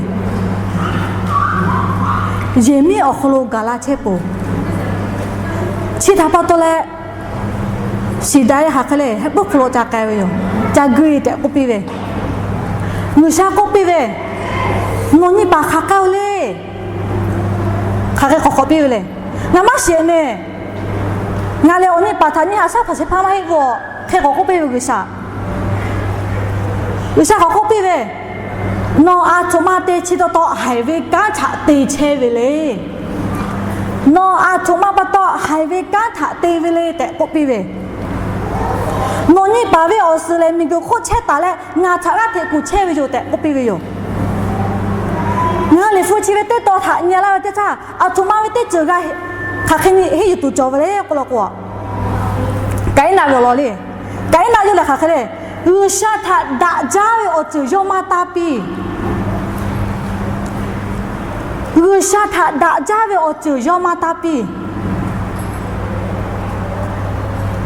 Yehˬ miˉ awˬ hk'aw lo gaˬ la chehˇ peuˬ. Chi htaꞈ pa taw leh, shiˍ daꞈ leh hk'aˬ hk'e le heh puiˉ hk'aw lo ca k'ai ve yoˬ. Ca guˇ e tehꞈ k'oˆ piˇ ve. G'uiˬsha k'oˆ piˇ ve, nawˬ nyi paˍ hk'aˬ k'ai-o le. Hk'aˬ hk'e k'awꞈ k'awꞈ piˇ ve le. Ngaˬ maˇ shiˍ ne. Ngaˬ lehˬ awˬ nyi paˍ htaꞈ nyi haꞈ shaˉ hpaˍ shehˍ hpaˇ maˇ heˆ g'awˬ. Hk'e k'awꞈ k'oˆ piˇ ve G'uiˬsha. G'uiˬsha k'awꞈ k'oˆ piˇ ve, nawˬ a htoꞈ ma te chi taw taw haiˬ ve kanˉ htaꞈ te chehˇ ve le. Nawˬ a htoꞈ ma pa taw haiˬ ve kanˉ htaꞈ te ve le tehꞈ k'oˆ piˇ ve. Nawˬ nyi paˍ ve awˬ suhˍ lehˬ miˬguiˬ hk'oˆ chehˇ taˍ leh ngaˬ htaꞈ g'aˇ hteꞈ kuˬ chehˇ ve yoˬ tehꞈ k'oˆ piˇ ve yoˬ. Ngaˬ hui liꞈ hpu chi ve teˇ taw htaꞈ nyi laˇ ve teˇ htaˇ, a htoꞈ ma ve teˇ ceuˬ g'a hk'aˬ hk'e nyi heˆ yuˬ tuˬ cawˬ ve le k'oˆ law k'o, Kaˍiˉnaˆ ve awˬ lawn le. Kaˍiˉnaˆ yawˇ lehˬ hk'aˬ hk'e le, G'uiˬsha htaꞈ daꞈ jaˇ ve awˬ ceuˬ yawˇ maˇ taˇ piˇ. G'uiˬsha htaꞈ daꞈ jaˇ ve awˬ ceuˬ yawˇ maˇ taˇ piˇ.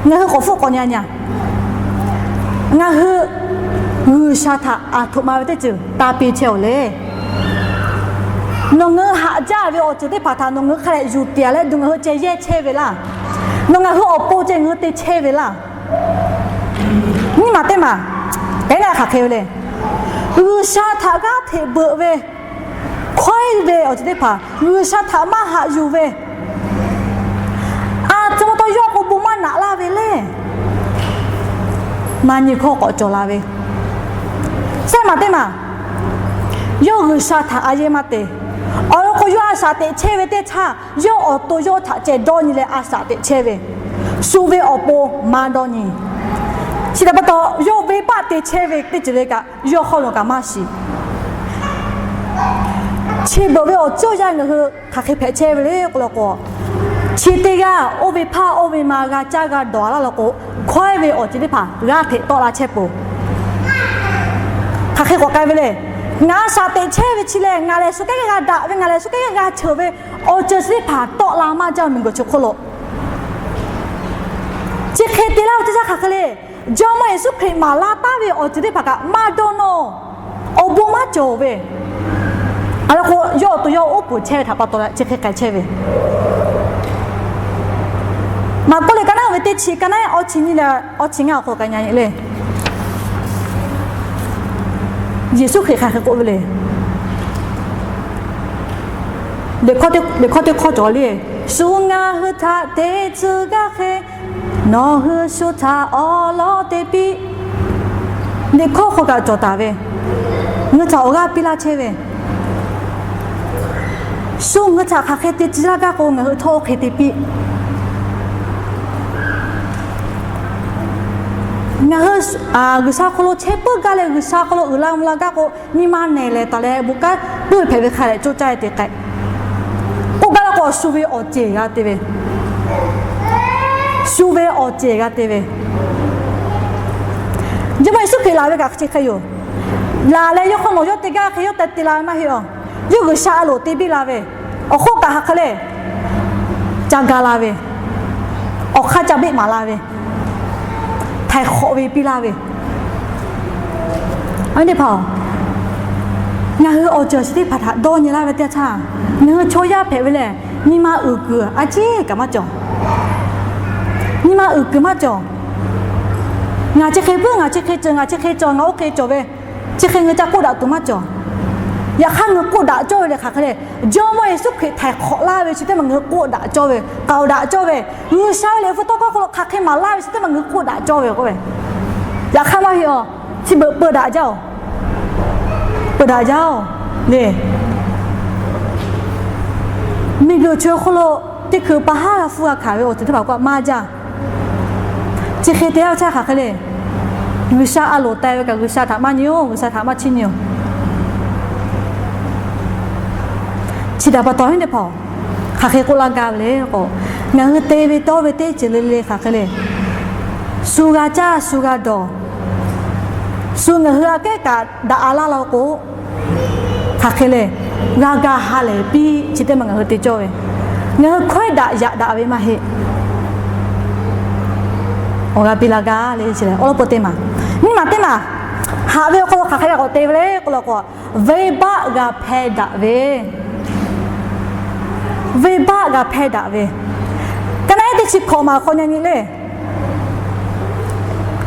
Ngaˬ hui k'awꞈ hpfuhˆ k'awꞈ nyi a nyi a. Ngaˬ hui G'uiˬsha htaꞈ a htoꞈ ma ve teˇ ceuˬ taˇ piˇ chehˇ-oˬ le. Nawˬ ngaˬ hui haꞈ jaˇ ve awˬ ceuˬ teˇ hpaˍ htaꞈ nawˬ ngaˬ hui hk'a dehꞈ yuˬ tiˍ leh nawˬ ngaˬ hui ceh yehˇ chehˇ ve laˇ. Nawˬ ngaˬ hui awˬ pon ceh ngaˬ hui te chehˇ ve laˇ. Nyiˇ maˬ teˇ maˬ, Kaˍiˉnaˆ hk'aˬ hk'e ve le. G'uiˬsha htaꞈ g'aˇ hteꞈ beuꞈ ve hkawehˉ awˬ ceuˬ teˇ hpaˍ G'uiˬsha htaꞈ maˇ haꞈ yuˬ ve, a htoꞈ ma taw yawˇ k'o bon maˇ naꞈ laˇ ve le. Na nyi hkawˇ k'awꞈ cawˬ la ve, sehˉ maˬ teˇ maˬ, yawˇ G'uiˬsha htaꞈ a yehˇ maˇ te. Awˬ lawn k'o, yawˇ a shaꞈ teꞈ chehˇ ve teˇ htaˇ, yawˇ awˬ to yawˇ htaꞈ ceh dawˇ nyi leh a shaꞈ teꞈ chehˇ ve, shu ve awˬ pon maˇ dawˇ nyi. Chi htaꞈ pa taw, yawˇ venˇbaˆ te chehˇ ve teˇ ceuˬ le kaꞈ, yawˇ hk'aw lo kaꞈ maˇ shiˍ. Chi beuꞈ ve awˬ ceuˬ yaˇ ngaˬ hui hk'aˬ hk'e hpehꞈ chehˇ ve le k'oˆ law k'o, chi teˇ g'aˇ oˇ ve hpaˇ oˇ ve ma g'a caˇ g'a dawˬ laˇ law k'o, hkawehˇ ve awˬ ceuˬ teˇ hpaˍ g'aˇ hteꞈ tawˆ la chehˇ peuˬ. Hk'aˬ hk'e k'awꞈ k'ai ve le. Ngaˬ a shaꞈ teꞈ chehˇ ve chi lehˬ, ngaˬ lehˬ shu kehˉ kehˉ g'a daꞈ ve, ngaˬ lehˬ shu kehˉ kehˉ g'a cheuˬ ve awˬ ceuˬ chi teˇ hpaˍ tawˆ la maˇ jaˇ miˬguiˬ chi hk'oˆ lo. Chi hk'e te laˇ ve teˇ yanˇ hk'aˬ hk'e le. Jawˇmawˇ Yeˍsuˆ Hkriꞈ maˍ laˇ taˉ ve awˬ ceuˬ teˇ hpaˍ kaꞈ maˇ dawˇ nawˇ, awˬ bon maˇ cawˬ ve. A le k'o, yawˇ awˬ to yawˇ oˉ peunˍ chehˇ ve htaꞈ pa taw leh chi hk'e k'ai chehˇ ve. Maˍkuˆ liꞈ ka naˉ ve teˇ chi ka naˉ awˇ chi nyiˇ leh awˇ chi ngaˇ awˬ hk'aw lo k'ai nyi le. Yeˍsuˆ Hkriꞈ hk'aˬ hk'e k'oˆ ve le. Liꞈ hkawˇ teˇ hkawˇ cawˬ le. Shu ngaˬ hui htaꞈ te tcuh gaˇ hk'e, nawˬ hui shu htaꞈ awˬ lawn te piˇ. Liꞈ hkawˇ hk'aw kaꞈ cawˬ taˍ ve, ngaˬ hui htaꞈ awˬ g'aˇ piˇ laˇ chehˇ ve, shu ngaˬ hui htaꞈ hk'aˬ hk'e te tcuh laˇ gaˇ k'o, ngaˬ hui htawˇ oˇ hk'e te piˇ. Ngaˬ hui G'uiˬsha hk'aw lo chehˇ puiˉ gaˇ leh G'uiˬsha hk'aw lo uiˍ la mvuh la gaˇ k'o, nyi ma nehˬ lehˬ taˍ leh bon kanˉ puiˉ hpehꞈ ve hk'a dehꞈ coˇ caˇ e te k'ai. K'oˆ gaˇ laˇ k'o, shu ve awˬ ceˬ g'a te ve, shu ve awˬ ceˬ g'a te ve. Jawˇmawˇ Yeˍsuˆ Hkriꞈ laˬ ve kaꞈ chi hk'e yoˬ. Laˬ leh yawˇ hk'aw nawˬ yawˇ te gaˇ hk'e yawˇ te te la ve maˇ heˆ a. Yawˇ G'uiˬsha a loˍ te biˇ la ve, awˬ hk'oˆ kaꞈ hk'aˬ hk'e le, ca ga la ve, awˬ hk'aˇ ca beˆ maˍ la ve, htaiˍ hk'awꞈ ve piˇ laˇ ve. Awˬ viˉ teˇ hpaˍ-oˬ, ngaˬ hui awˬ ceuˬ awˬ shiˍ teˇ hpaˍ htaꞈ dawˇ nyi laˇ ve teˇ yanˇ htaˇ, ngaˬ hui chaw yaˇ hpehꞈ ve lehˬ, nyi ma uiˍ kuiˬ a ciˉ kaꞈ maˇ cawˬ. Nyi ma uiˍ kuiˬ maˇ cawˬ. Ngaˬ chi hk'e puiˉ, ngaˬ chi hk'e ceuˬ, ngaˬ chi hk'e cawˬ, ngaˬ oˇ hk'e cawˬ ve, chi hk'e ngaˬ hui ca k'oˆ daꞈ tuˬ maˇ cawˬ. Yaꞈ hk'aˇ ngaˬ hui k'oˆ daꞈ cawˇ ve lehˬ hk'aˬ hk'e le, Jawˇmawˇ Yeˍsuˆ Hkriꞈ htaiˍ hk'awꞈ laˇ ve chi teˇ maˬ ngaˬ hui k'oˆ daꞈ cawˇ ve, k'aoˍ daꞈ cawˇ ve, G'uiˬsha ve liꞈ hpu tawˇ hkawˇ hk'aw lo hk'aˬ hk'e maˍ laˇ ve chi teˇ maˬ ngaˬ hui k'oˆ daꞈ cawˇ ve k'oˆ ve. Yaꞈ hk'aˇ maˇ heˆ a, chi beuꞈ peu daꞈ jaˇ-oˬ, peu daꞈ jaˇ-oˬ le. Miˬguiˬ chi hk'oˆ lo teˇ hkui pa haˉ g'a hpuˇ g'a hkanˍ ve awˬ ceuˬ teˇ hpaˍ k'o maˇ jaˇ. Chi hk'e te laˇ ve htaˇ hk'aˬ hk'e le, G'uiˬsha a loˍ te ve kaꞈ G'uiˬsha htaꞈ maˇ nyi-oˬ, G'uiˬsha htaꞈ maˇ chiˇ nyi-oˬ. Chi htaꞈ pa taw, awˬ viˉ teˇ hpaˍ-oˬ, hk'aˬ hk'e k'oˆ laˇ gaˇ ve le k'o, ngaˬ hui te ve tawˇ ve teˇ ceuˬ le le hk'aˬ hk'e le, shu g'a caˇ shu g'a dawˬ, shu ngaˬ hui aꞈ kehˉ kaꞈ daꞈ a laˇ law k'o, hk'aˬ hk'e le, g'a ga ha lehˬ piˇ chi teˇ maˬ ngaˬ hui te cawˇ ve, ngaˬ hui hkawehˇ daꞈ yaꞈ daꞈ ve maˇ heˆ. Awˬ g'a piˇ laˇ gaˇ le chi lehˬ, awˬ lawn peuˬ teˇ maˬ, nyiˇ maˬ teˇ maˬ, haꞈ ve awˬ hk'aw lo hk'aˬ hk'e g'a k'awꞈ te ve le k'oˆ law k'o, venˇbaˆ g'a hpehˇ daꞈ ve, venˇbaˆ g'a hpehˇ daꞈ ve. Ka naˉ ehˉ teˇ chi hkawꞈ maˬ hk'aw nyi nyi le.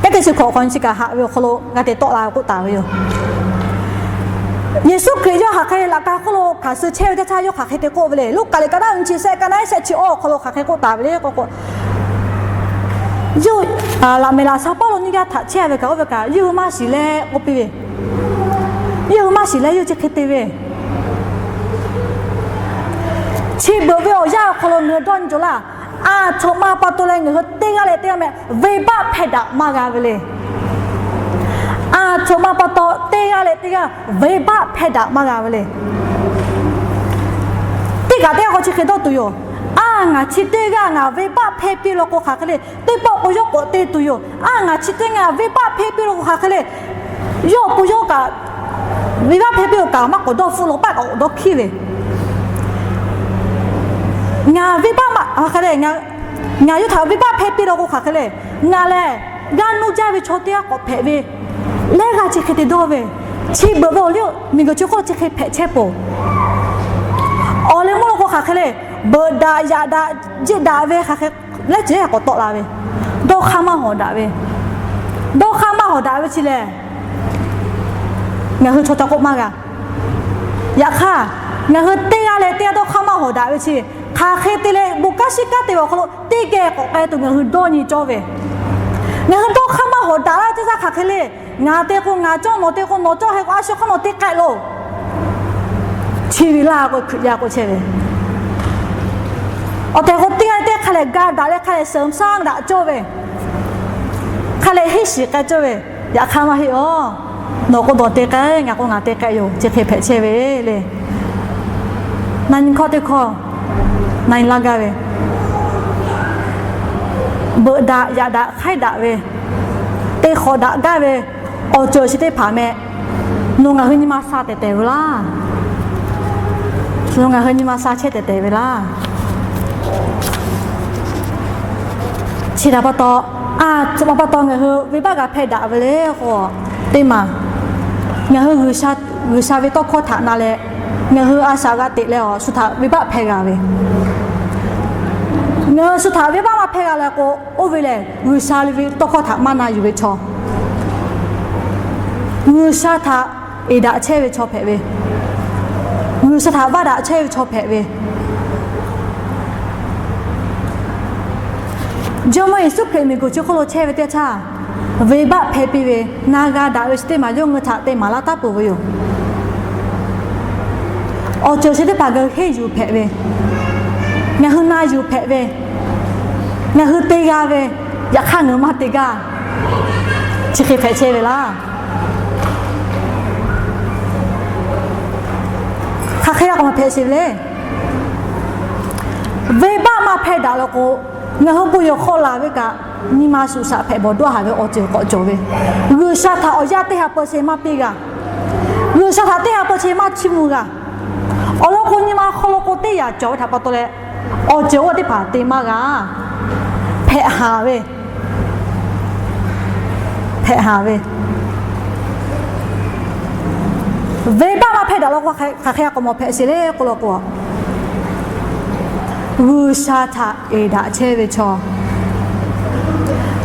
Ehˉ teˇ chi hkawꞈ hk'aw nyi chi kaꞈ haꞈ ve awˬ hk'aw lo g'a te tawˆ la ve k'oˆ taˍ ve yoˬ. Yeˍsuˆ Hkriꞈ yawˇ hk'aˬ hk'e laꞈ ka hk'oˆ lo hkanˍ suh chehˇ ve teˇ htaˇ yawˇ hk'aˬ hk'e te k'oˆ ve le. Luˉkaꞈ liꞈ ka naˉ nyi chi shehˆ, ka naˉ ehˉ shehˆ chi awˬ hk'aw lo hk'aˬ hk'e k'oˆ taˍ ve le k'oˆ k'o, yawˇ laꞈ mehˍ laꞈ sha paˇ lo nyiˇ g'aˇ htaꞈ chehˇ ve kaꞈ oˇ ve kaꞈ yawˇ hui maˇ shiˍ leh k'oˆ piˇ ve, yawˇ hui maˇ shiˍ leh yawˇ hui chi hk'e te ve, chi beuꞈ ve awˬ yanˇ awˬ hk'aw lo ngaˬ hui dawˇ nyi cawˬ laˇ. A htoꞈ ma pa taw leh ngaˬ hui teˇ g'aˇ leh teˇ g'aˇ meh venˇbaˆ hpehˇ daꞈ maˇ g'a ve le. A htoꞈ ma pa taw teˇ g'aˇ leh teˇ g'aˇ venˇbaˆ hpehˇ daꞈ maˇ g'a ve le. Teˇ kaꞈ teˇ g'aˇ k'o chi hk'e dawˇ tuˬ yoˬ. A, ngaˬ chi teˇ g'aˇ ngaˬ venˇbaˆ hpehˇ piˇ law k'o hk'aˬ hk'e le, teˇ pawˆ k'o yawˇ k'awꞈ te tuˬ yoˬ. A, ngaˬ chi teˇ g'aˇ venˇbaˆ hpehˇ piˇ law k'o hk'aˬ hk'e le, yawˇ k'o yawˇ kaꞈ venˇbaˆ hpehˇ piˇ-oˬ kaꞈ maˇ k'awꞈ dawˇ hpfuhˆ law, paˆ kaꞈ k'awꞈ dawˇ hkiˉ ve, ngaˬ venˇbaˆ maˇ hk'aˬ hk'e le, ngaˬ yawˇ htaꞈ venˇbaˆ hpehˇ piˇ law k'o hk'aˬ hk'e le, ngaˬ lehˬ g'aˇ nuˇ jaˇ ve chaw teˇ g'aˇ k'awꞈ hpehꞈ ve, lehˉ g'aˇ chi hk'e te dawˇ ve, chi beuꞈ ve awˬ liˇ-oˬ, miˬguiˬ chi hk'oˆ lo chi hk'e hpehꞈ chehˇ peuˬ. Awˬ leh mawˇ law k'o hk'aˬ hk'e le, beuꞈ daꞈ yaꞈ daꞈ jiˆ daꞈ ve hk'aˬ hk'e lehˉ ceuˬ k'awꞈ tawˆ la ve, dawˇ hk'aˇ maˇ hawˍ daꞈ ve, dawˇ hk'aˇ maˇ hawˍ daꞈ ve chi lehˬ, ngaˬ hui chaw ca k'oˆ maˇ g'a. Yaꞈ hk'aˇ, Ngaˬ hui teˇ g'aˇ leh teˇ g'aˇ dawˇ hk'aˇ maˇ hawˍ daꞈ ve chi, hk'aˬ hk'e te leh bon kanˉ shiˉ kanˉ te ve awˬ hk'aw lo teˇ geh k'awꞈ k'ai tuˬ ngaˬ hui dawˇ nyi cawˇ ve. Ngaˬ hui dawˇ hk'aˇ maˇ hawˍ daꞈ laˇ ve teˇ yanˇ hk'aˬ hk'e le, ngaˬ te k'o ngaˬ cawˇ, nawˬ te k'o nawˬ cawˇ, hk'e k'o a shu hk'aˇ nawˬ te k'ai loˬ. Chi ve laˇ k'o Hkriꞈ yaˇ k'o chehˇ ve, awˬ tehˬ k'o teˇ g'aˇ teˇ g'aˇ hk'a lehˬ ga daꞈ leh hk'a lehˬ shehˍ shaˉ daꞈ cawˇ ve, hk'a lehˬ henˇ shiˍ k'ai cawˇ ve. Yaꞈ hk'aˇ maˇ heˆ aˬ. Nawˬ k'o nawˬ te k'ai, ngaˬ k'o ngaˬ te k'ai yoˬ, chi hk'e hpehꞈ chehˇ ve le. Na nyi hkawˇ teˇ hkawˇ na nyi laˇ gaˇ ve, beuꞈ daꞈ yaꞈ daꞈ hk'aiˉ daꞈ ve, te hk'awꞈ daꞈ gaˇ ve awˬ ceuˬ chi teˇ hpaˍ meh, nawˬ ngaˬ hui nyi ma sha tehˬ tehˬ ve laˇ. Nawˬ ngaˬ hui nyi ma sha chehˇ tehˬ tehˬ ve laˇ. Chi htaꞈ pa taw, a, chi ma pa taw ngaˬ hui venˇbaˆ g'a hpehˇ daꞈ ve le k'o, teˇ maˬ ngaˬ hui G'uiˬsha ve tawˇ hkawˇ htaꞈ na leh, ngaˬ hui a shaꞈ g'a teꞈ leh awˬ shu htaꞈ venˇbaˆ hpehˇ g'a ve. Ngaˬ hui shu htaꞈ venˇbaˆ maˇ hpehˇ g'a leh k'o, oˇ ve lehˬ G'uiˬsha ve tawˇ hkawˇ htaꞈ maˇ na yuˬ ve chaw, G'uiˬsha htaꞈ eˍ daꞈ chehˇ ve chaw hpehꞈ ve, G'uiˬsha htaꞈ vaˇ daꞈ chehˇ ve chaw hpehꞈ ve. Jawˇmawˇ Yeˍsuˆ Hkriꞈ miˬguiˬ chi hk'oˆ lo chehˇ ve teˇ yanˇ htaˇ, venˇbaˆ hpehˇ piˇ ve, na g'a daꞈ ve chi teˇ maˬ yawˇ ngeu htaꞈ te maˍ laˇ taˉ peuˬ ve yoˬ. Awˬ ceuˬ chi teˇ hpaˍ ngaˬ hui henˇ yuˬ hpehꞈ ve, ngaˬ hui na yuˬ hpehꞈ ve, ngaˬ hui te g'a ve, yaꞈ hk'aˇ ngaˬ hui maˇ te gaˇ. Chi hk'e hpehꞈ chehˇ ve laˇ. Hk'aˬ hk'e a k'awꞈ maˬ hpehꞈ sheˍ ve le. Venˇbaˆ maˇ hpehˇ daꞈ law k'o, ngaˬ hui bon yehˬ hk'aw laˬ ve kaꞈ, nyi ma shuˍ shaꞈ hpehꞈ bawˬ dawˇ haˍ ve awˬ ceuˬ k'awꞈ cawˬ ve. G'uiˬsha htaꞈ awˬ yanˇ teˇ ha peu che maˇ piˇ g'a. G'uiˬsha htaꞈ teˇ ha peu che maˇ chiˇ mvuh g'a. Awˬ lawn k'o, nyi ma hk'aw lo k'o teˇ yanˇ cawˬ ve htaꞈ pa taw leh, awˬ ceuˬ oˇ teˇ hpaˍ te maˇ g'a. Hpehꞈ haˍ ve, hpehꞈ haˍ ve, venˇbaˆ maˇ hpehˇ daꞈ law k'o, hk'aˬ hk'e a k'awꞈ mawˬ hpehꞈ sheˍ le k'oˆ law k'o, G'uiˬsha htaꞈ eˍ daꞈ chehˇ ve chaw,